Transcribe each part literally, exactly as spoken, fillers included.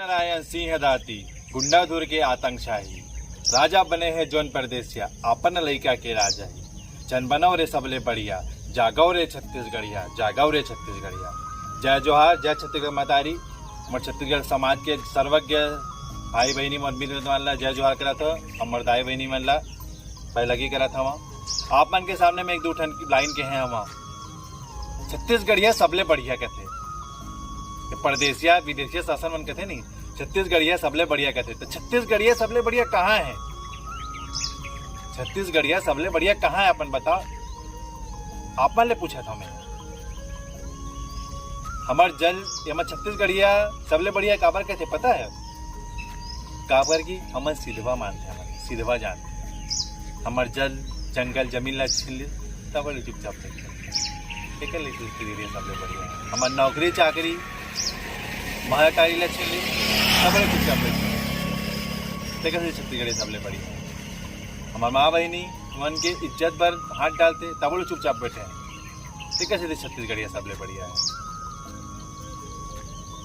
नारायण सिंह दाती, गुंडाधुर के आतंकशाही, राजा बने हे जोन परदेसिया, अपन लइका के राजा ही। जन बनव रे सबले बढ़िया, जागव रे छत्तीसगढ़िया, जागव रे छत्तीसगढ़िया। जय जोहार, जय छत्तीसगढ़ महतारी। मोर छत्तीसगढ़ समाज के सर्वज्ञ भाई बहिनी, मोर मित्र मन ला जय जोहार करत हो, हमर दाई बहिनी मन ला पहलगी करत हवा। आप मन के सामने में एक दू ठन लाइन के हैं हवा। छत्तीसगढ़िया सबले बढ़िया कथे। ये परदेसिया, विदेशिया शासन मन कथे नहीं, छत्तीसगढ़िया सबले बढ़िया कथे। तो छत्तीसगढ़िया सबले बढ़िया कहाँ है? छत्तीसगढ़िया सबले बढ़िया कहाँ है, अपन बताओ। आप मन ले पूछत हव मैं। हमर जल, ये हमर छत्तीसगढ़िया सबले बढ़िया काबर कथे, पता है? काबर कि हमन सिधवा मानथे, हमन सिधवा जानथे। हमर जल, जंगल, जमीन ला छीन ले, तब ले चुपचाप बैठे। तेकर ले छत्तीसगढ़िया सबले बढ़िया। हमर नौकरी चाकरी, महतारी ला छीन ले, तब ले चुपचाप बैठे। तेकर ले छत्तीसगढ़िया सबले बढ़िया। हमर माँ बहिनी मन के इज्जत बर हाथ डालथे, तब ले चुपचाप बैठे। तेकर ले छत्तीसगढ़िया सबले बढ़िया है।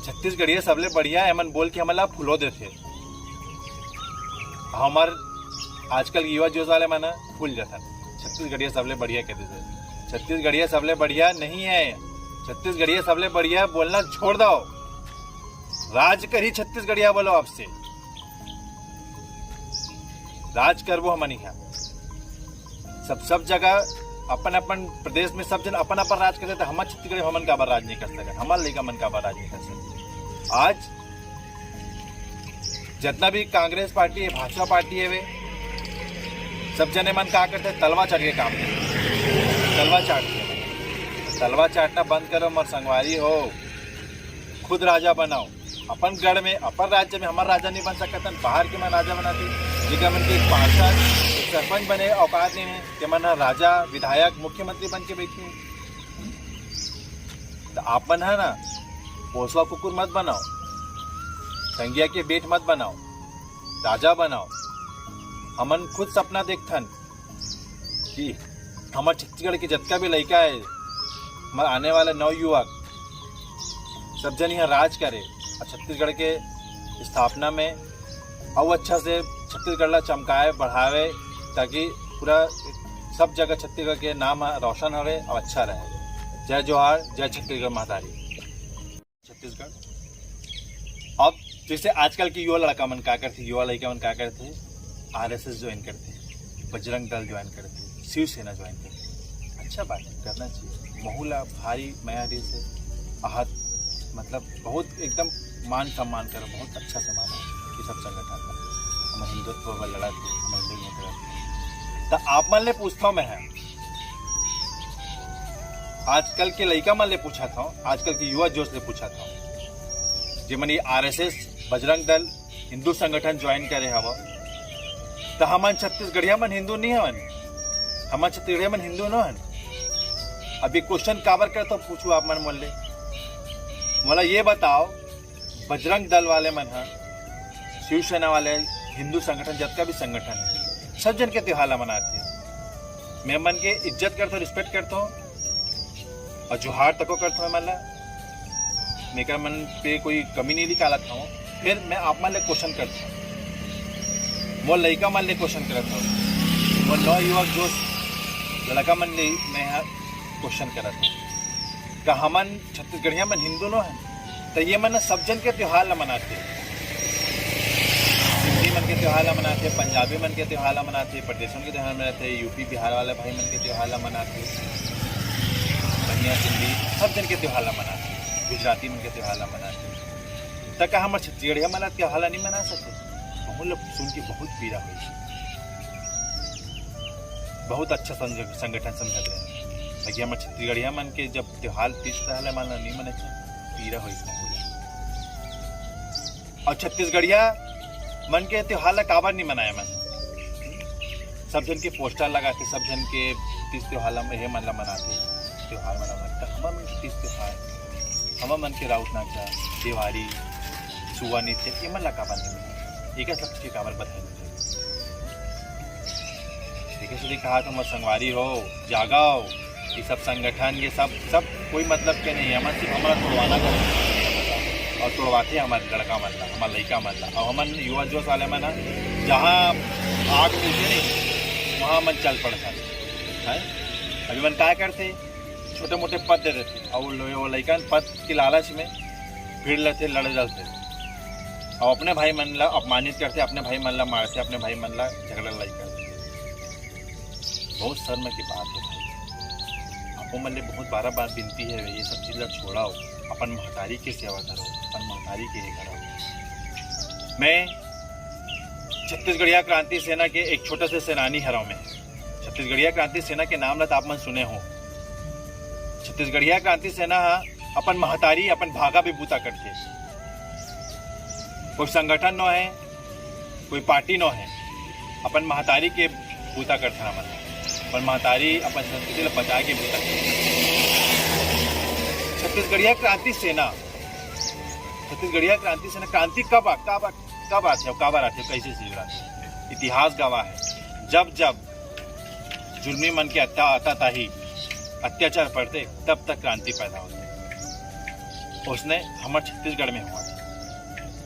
छत्तीसगढ़िया सबले बढ़िया है, एमन बोल के हमन ला फुलो देथे। हमर आजकल के युवा जोश वाले मन ह फूल जाथन, छत्तीसगढ़िया सबले बढ़िया कह देथे। छत्तीसगढ़िया सबले बढ़िया नहीं है, छत्तीसगढ़िया सबले बढ़िया बोलना छोड़ दो। राज करही छत्तीसगढ़िया बोलो, अब से राज करबो हमन इहाँ। सब, सब जगह अपन अपन प्रदेश में सब जन अपन अपन राज करथे, त हमर छत्तीसगढ़ में हमन काबर राज नहीं कर सकत? हमर लइका मन काबर राज नहीं कर सकत? आज जितना भी कांग्रेस पार्टी है, भाजपा पार्टी है, वे सब जने मन का करथे? तलवा चाट के काम करथे, तलवा चाट के। तलवा चाटना बंद करो, मोर संगवारी हो, खुद राजा बनाओ। अपन गढ़ में, अपन राज्य में हमर राजा नहीं बन सकत हन, बाहर के मन राजा बनाथे। जेकर मन के एक पार्षद, एक सरपंच बने औकात नहीं है, ते मन ह राजा, विधायक, मुख्यमंत्री बन के बैठे हैं। तो आप मन है ना, पोसवा कुकुर मत बनाओ, संगिया के बेट मत बनाओ, राजा बनाओ। हमन खुद सपना देखथन कि हमर छत्तीसगढ़ के जतका भी लइका है, हमर आने वाला नवयुवक, सब जन यहाँ राज करे और छत्तीसगढ़ के स्थापना में अउ अच्छा से छत्तीसगढ़ ला चमकाए, बढ़ावे, ताकि पूरा सब जगह छत्तीसगढ़ के नाम ह रोशन हवे और अच्छा रहे। जय जोहार, जय छत्तीसगढ़ महतारी। छत्तीसगढ़। अब जैसे आजकल के युवा लड़का मन का करथे, युवा लड़का मन का करथे, आरएसएस ज्वाइन करथे, बजरंग दल ज्वाइन करथे, शिवसेना ज्वाइन करथे। अच्छा बात है, करना चाहिए। महू ला भारी मया दे से आहत, मतलब बहुत एकदम मान सम्मान करो, बहुत अच्छा से मानो ये सब संगठन ला। हम हिंदुत्व बर लड़त हे, हम हिंदू नहीं करत। तो आप मन ले पूछता मैं है, आजकल के लइका मन ले पूछत हव, आजकल के युवा जोश ले पूछत हव, जेमन ये आरएसएस, बजरंग दल, हिंदू संगठन ज्वाइन करे हव, त हमन छत्तीसगढ़िया मन हिंदू नहीं हवन? हमन छत्तीसगढ़िया मन हिंदू न हन? अब ये क्वेश्चन काबर करत हव, पूछू आप मन मोर ले। मोला ये बताओ, बजरंग दल वाले मन ह, शिवसेना वाले, हिंदू संगठन, जतका भी संगठन है, सब जन के त्योहार ला मनाथे। मैं मन के इज्जत करथो, रिस्पेक्ट करथो और जोहार तको करथो मैं मन ला। मेकर मन पे कोई कमी नहीं निकालत हूँ। फिर मैं आप मन ले क्वेश्चन करथो, मोर लइका मन ले क्वेश्चन करत हूँ, मोर नवयुवक जोश लड़का मन ले मैं ह क्वेश्चन करत हूँ, का हमन छत्तीसगढ़िया मन हिंदू नो हन? त ये मन सब जन के त्योहार ला मनाथे। सिंधी मन के त्योहार ला मनाथे, पंजाबी मन के त्योहार ला मनाथे, परदेशन के त्योहार मनाथे, यूपी बिहार वाला भाई मन के त्योहार ला मनाथे, बनिया सिंधी सब जन के त्योहार ला मनाथे, गुजराती मन के त्योहार ला मनाथे। त का हमर छत्तीसगढ़िया मन त्योहार ला नहीं मना सके? बहुत लोग सुन के बहुत पीड़ा हुई। बहुत अच्छा संग-, संगठन समझत रहे, लेकिन हमर छत्तीसगढ़िया मन के जब त्योहार तीज त्योहार ला मन ला नहीं मने, पीड़ा होइस महू ला। और छत्तीसगढ़िया मन के त्योहार ला काबर नहीं मनाए मन? सब जन के पोस्टर लगाथे, सब जन के तीज त्योहार ला, ये मन ला मनाथे, त्योहार मन ला मनाथे। हमर मन के तीज त्योहार, हमर मन के राउत नाचा, देवारी, सुआ नृत्य, ये मन ला काबर नहीं मनाए? एकर सब के काबर बधाई नहीं? एकर से कहा तो मोर संगवारी हो, जागव। ये सब संगठन, ये सब, सब कोई मतलब के नहीं है, हमन सिर्फ हमारा तोड़वाना कर। अउ तोड़वाथे हमर लड़का मन ला, हमर लइका मन ला। अउ हमन युवा जोश वाले मन ह जहाँ आग मिलथे नहीं, वहाँ मन चल पड़थन। हैं? अभी मन काय करथे? छोटे मोटे पद दे देथे, अउ वो लो-, वो लइका मन पद के लालच में भिड़ लेथे, लड़ जलथे, अउ अपने भाई मन ला अपमानित करथे, अपने भाई मन ला मारथे, अपने भाई मन ला झगड़ा लड़ाई करथे। बहुत शर्म की बात है भाई। आपो मन ले बहुत बार बार विनती है, ये सब चीज ला छोड़ाओ, अपन महतारी के सेवा करो, अपन महतारी के ये करो। मैं छत्तीसगढ़िया क्रांति सेना के एक छोटा से सेनानी हरव। मैं छत्तीसगढ़िया क्रांति सेना के नाम ला तो आप मन सुने हो। छत्तीसगढ़िया क्रांति सेना ह अपन महतारी, अपन भाखा भी बूता करथे। कोई संगठन नो है, कोई पार्टी नो है, अपन महतारी के बूता करथन हमन। अपन महतारी, अपन संस्कृति ला बचाए के बूता करथन। छत्तीसगढ़िया क्रांति सेना, छत्तीसगढ़िया क्रांति सेना, क्रांति कब आ, कब आ, कब आथे, काबर आथे, कैसे शुरू आथे? इतिहास गवाह है, जब जब जुल्मी मन के अत्या-, अत्याचारी, अत्याचार पड़थे, तब तक क्रांति पैदा होथे। उसने हमर छत्तीसगढ़ में हुआ थे,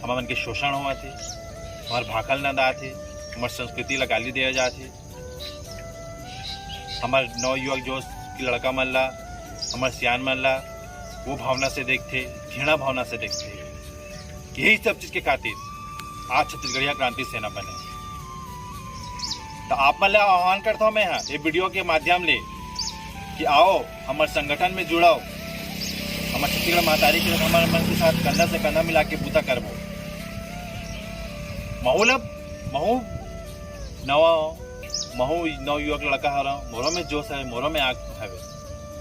हमर मन के शोषण हुआ थे, हमर भाखा ल नंदात हे, हमर संस्कृति ला गाली दिया जात हे, हमर नव युवक जोश के लड़का मन ला, हमर सियान मन ला वो भावना से देखथे, घृणा भावना से देखथे। यही सब चीज के खातिर आज छत्तीसगढ़िया क्रांति सेना बने। तो आप मन ले आह्वान करता हूँ मैं ह, ये वीडियो के माध्यम ले कि आओ, हमर संगठन में जुड़ाओ, हमर छत्तीसगढ़ महतारी के साथ, हमर मन के साथ कंधा से कंधा मिला के बूता करबो। महू ला, महू नवा, महू नव युवक लड़का हरव, मोरो में जोश है, मोरो में आग हवे।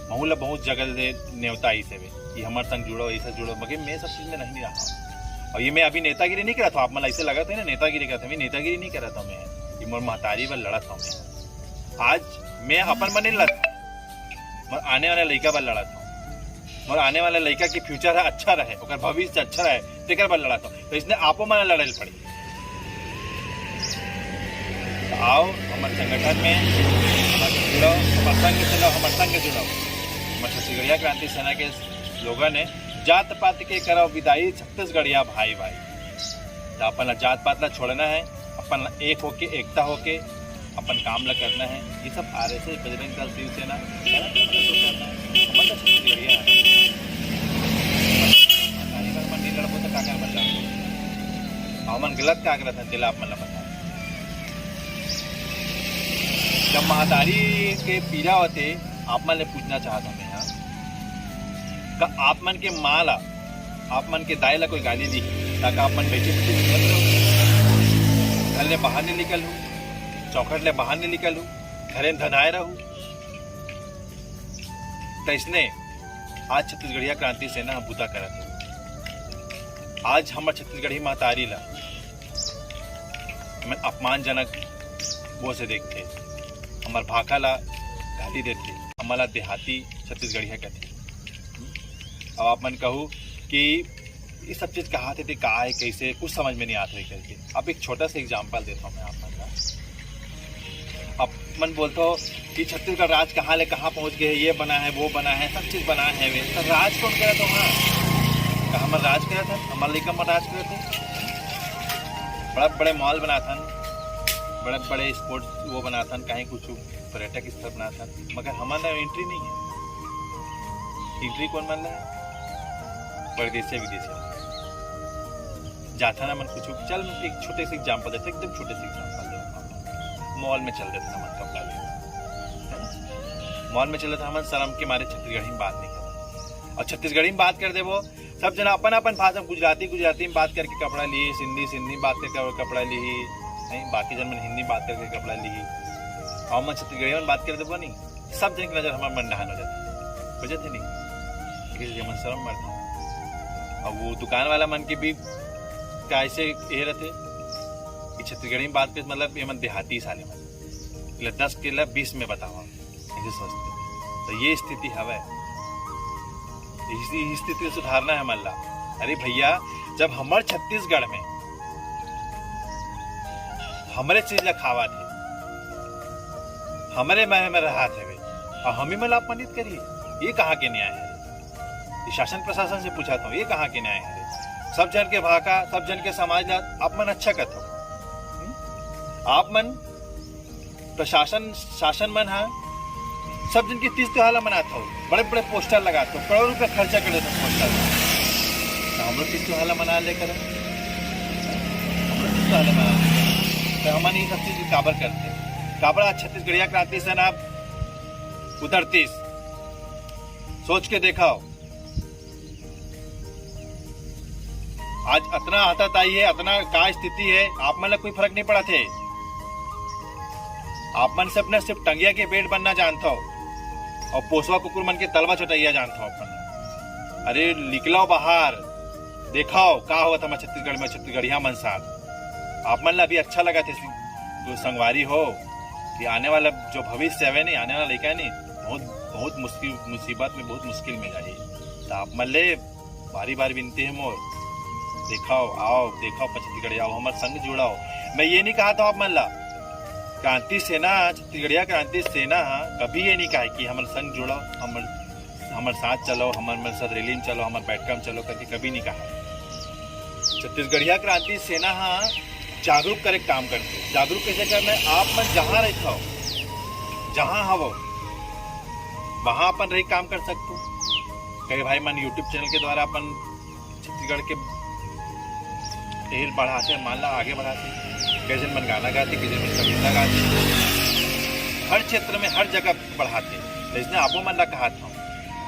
महू ला बहुत जगह ले नेवता आइस हवे कि हमर संग जुड़ो, ऐसे जुड़ो, मगर मैं सब चीज में नहीं रहा। और ये मैं अभी नेतागिरी नहीं करत हूँ, आप मन ऐसे लगत है ना नेतागिरी करत हूँ, मैं नेतागिरी नहीं करत हूँ। मैं ये मोर महतारी बर लड़त हूँ। मैं आज मैं अपन मन लड़त, मोर आने वाला लड़का बर लड़त हूँ, मोर आने वाला लड़का के फ्यूचर है अच्छा रहे, ओकर भविष्य अच्छा रहे, तेकर बर लड़त हूँ। तो इसने आपो मन लड़े ल पड़ी। तो आओ हमर संगठन में, हमर जुड़ो, हमर संग चलो, हमर संग जुड़ो। हमर छत्तीसगढ़िया क्रांति सेना के स्लोगन है, जात पात के करो विदाई, छत्तीसगढ़िया भाई भाई। तो अपन ला जात पात ला छोड़ना है, अपन ला एक होके, एकता होके अपन काम ला करना है। ये सब आरएसएस, बजरंग दल, शिवसेना, हमन तो छत्तीसगढ़िया है। हमन नहीं लड़बो तो का करबो? हमन गलत का करत हन, तेला आप मन ला बता। जब महतारी के पीड़ा होथे, आप मन ले पूछना चाहत हूँ मैं ह, का आप मन के माँ ला, आप मन के दाई ला कोई गाली दी, ताकि आप मन बैठे बैठे सुनत रहो? घर ले बाहर नहीं निकल हो, चौखट ले बाहर नहीं निकल हो, घरे में धनाए रहो। तैसने आज छत्तीसगढ़िया क्रांति सेना ह बूता करत हे। आज हमर छत्तीसगढ़ी महतारी ला हमन अपमानजनक वो से देखथे, हमर भाखा ला गाली देथे, हमन ला देहाती छत्तीसगढ़िया कथे। अब आप मन कहू कि ये सब चीज कहा थे, का है, कैसे, कुछ समझ में नहीं आत रही करके। अब एक छोटा सा एग्जांपल देता हूँ मैं आप मन ला। आप मन बोलते हो कि छत्तीसगढ़ राज कहाँ ले कहाँ पहुँच गए, ये बना है, वो बना है, सब चीज बना है वे, तो राज कौन करत हो वहाँ? का हमर राज करत हन, हमर लइका मन राज करत हे? बड़ा बड़े मॉल बनाथन, बड़े बड़े स्पोर्ट्स वो बनाथन, कहीं कुछ पर्यटक स्थल बनाथन, मगर हमन ला एंट्री नहीं है। एंट्री कौन मन ला है? परदेसी विदेशी मन। जाथन हमन कुछ, चल एक छोटे से एग्जांपल देते, एकदम छोटे से एग्जांपल देते, मॉल में चल देते हमन कपड़ा लेने, है ना? मॉल में चल देते, हमन शर्म के मारे छत्तीसगढ़ी में बात नहीं करते, और छत्तीसगढ़ी में बात कर देबो, सब जना अपन अपन भाषा में, गुजराती गुजराती में बात करके कपड़ा ली, सिंधी सिंधी में बात करके कपड़ा ली, नहीं, बाकी जन मन हिंदी में बात करके कपड़ा ली, और हमन छत्तीसगढ़ी में बात कर देबो नहीं, सब जन की नजर हमर मन डहान हो जाती, हो जाती नहीं, लेकिन हमन शर्म मरते। अब वो दुकान वाला मन के भी का ऐसे ये रहते कि छत्तीसगढ़ी में बात कर, मतलब ये मन देहाती साले मन, ले दस के ले बीस में बतावा, ऐसे सोचते। तो ये स्थिति हवे, इसी स्थिति सुधारना है हमन ला। अरे भैया, जब हमर छत्तीसगढ़ में हमरे चीज ला खावत हे, हमरे मह में रहत हवे, और हम ही मन ला अपमानित करिए, ये कहाँ के न्याय है? ये शासन प्रशासन से पूछा था, ये कहाँ के न्याय है? सब झन के भाखा, सब झन के समाज ला आप मन अच्छा कथव। हम्म? आप मन प्रशासन, शासन मन हा सब झन के तीज त्योहार ला मनात हो, बड़े बड़े पोस्टर लगात हो, करोड़ रुपया खर्चा कर देत हो पोस्टर में। तो हम लोग तीज त्योहार ला मना ले करो, हम लोग तीज त्योहार ला मना ले करो। तो हमन ये सब चीज काबर करते? काबर आज छत्तीसगढ़िया क्रांति सेना उतरतीस? सोच के देखाओ, आज अतना आताताई हे, अतना का स्थिति हे, आप मन ला कोई फरक नहीं पड़त हे। आप मन सिर्फ न सिर्फ टंगिया के बेट बनना जानत हो और पोसवा कुकुर मन के तलवा चटइया जानत हो आप मन। अरे निकलाओ बाहर, देखाओ का होवत हमर छत्तीसगढ़ में, छत्तीसगढ़िया मन साथ। आप मन ला भी अच्छा लगत हे, जो संगवारी हो, कि आने वाला जो भविष्य हवे नहीं, आने वाला लइका नहीं, बहुत, बहुत मुश्किल, मुसीबत में, बहुत मुश्किल में जाही। तो आप मन ले बारी बार विनती हे मोर, देखाओ, आओ, देखाओ, छत्तीसगढ़ आओ, हमर संग जुड़ाओ। मैं ये नहीं कहा था आप मन ला, क्रांति सेना, छत्तीसगढ़िया क्रांति सेना हा कभी ये नहीं कहा कि हमर संग जुड़ाओ, हमर, हमर साथ चलो, हमर, हमर साथ रैली में चलो, हमर बैठका में चलो करके कभी नहीं कहा। छत्तीसगढ़िया क्रांति सेना हा जागरूक करे के काम करथे। जागरूक कैसे करना है? आप मन जहाँ रहत हो, जहाँ हवो, वहाँ अपन रही काम कर सकते हो। कई भाई मन YouTube चैनल के द्वारा अपन छत्तीसगढ़ के एहर बढ़ाते, मान ला आगे बढ़ाते, कई झन मन गाना गाते, कई झन मन कविता गाते, हर क्षेत्र में हर जगह बढ़ाते। तो इसने आपो मन ला कहा था,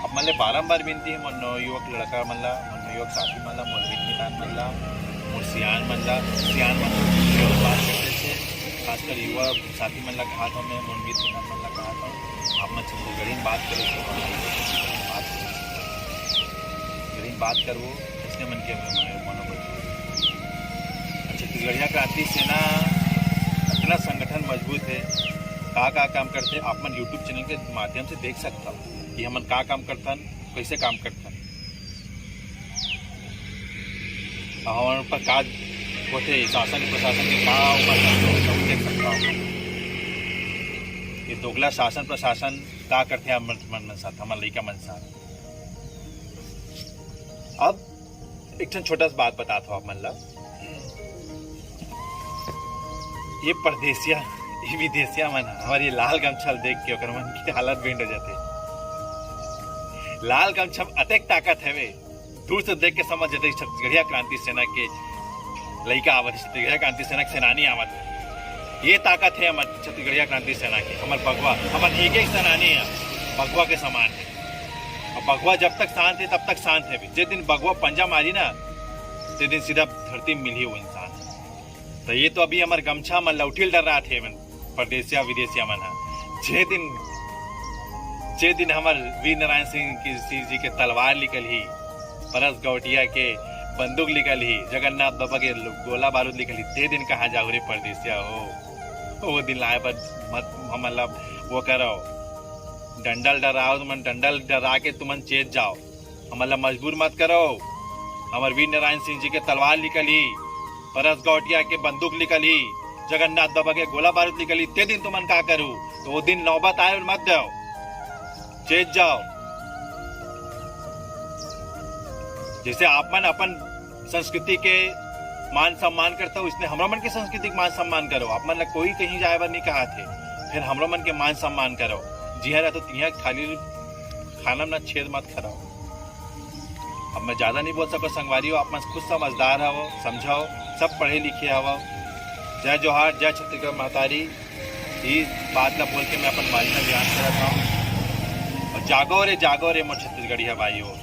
आप मन ले बारंबार विनती है, मोर नवयुवक लड़का मन ला, मोर नवयुवक साथी मन ला, मोर विद्यान मन ला, मोर सियान मन ला, सियान मन ला बात करते थे, खासकर युवा साथी मन ला कहा था मैं, मोर विद्यान मन ला कहा था, आप मन छत्तीसगढ़ी में बात करो, बात करो, छत्तीसगढ़ी में बात करवो, इसने मन के मन-, मनोबल। छत्तीसगढ़िया क्रांति सेना इतना संगठन मजबूत है, का का काम करते, आप मन YouTube चैनल के माध्यम से देख सकता हो कि हमन का काम करथन, कैसे काम करथन, और हमन ऊपर का होथे, शासन प्रशासन के का ऊपर सब देख सकता हो। ये दोगला शासन प्रशासन का करथे हमर मन, मन साथ, हमर लइका मन साथ। अब एक ठन छोटा सा बात बतात हो आप मन ला। ये परदेसिया, ये विदेसिया मन हमर ये लाल गमछा ल देख के ओकर मन के हालत बेंड हो जाथे। लाल गमछा में अतेक ताकत हवे, दूर से देख के समझ जाते छत्तीसगढ़िया क्रांति सेना के लइका आवत हे, छत्तीसगढ़िया क्रांति सेना के सेनानी आवत हे। ये ताकत है हमर छत्तीसगढ़िया क्रांति सेना के, हमर बघवा, हमर एक एक सेनानी है, बघवा के समान है। और बघवा जब तक शांत है, तब तक शांत है भी। जे दिन बघवा पंजा मारी ना, ते दिन सीधा धरती में मिलही वो इंसान। तो ये तो अभी हमर गमछा में लौटिल डर रहा थे मन, परदेसिया विदेसिया मन हा। जे दिन, जे दिन हमर वीर नारायण सिंह की, सिंह जी के तलवार निकलही, परस गौटिया के बंदूक निकलही, जगन्नाथ बाबा के गोला बारूद निकलही, ते दिन कहाँ जाहू रे परदेसिया हो। वो दिन लाए बर मत हमन ला वो करो, डंडल डराओ, तुमन डंडल डरा के तुमन चेत जाओ, हमन ला मजबूर मत करो। हमर वीर नारायण सिंह जी के तलवार निकलही, परस गौटिया के बंदूक निकलही, जगन्नाथ बाबा के गोला बारूद निकलही, ते दिन तुमन का करू? तो वो दिन नौबत आए मत दो, चेत जाओ। जैसे आप मन अपन संस्कृति के मान सम्मान करता हो, इसने हमरा मन के संस्कृति के मान सम्मान करो। आप मन ला कोई कहीं जाए बर नहीं कहा थे, फिर हमरा मन के मान सम्मान करो। जिहाँ रहतो तिहाँ खाली खाना में ना छेद मत कराओ। अब मैं ज्यादा नहीं बोल सको संगवारी हो, आप मन खुद समझदार हवो, समझाओ, सब पढ़े लिखे हवो। जय जोहार, जय छत्तीसगढ़ महतारी। इस बात ला बोल के मैं अपन वाणी ला विराम करत हूँ। और जागो रे, जागो रे मोर छत्तीसगढ़िया भाई हो।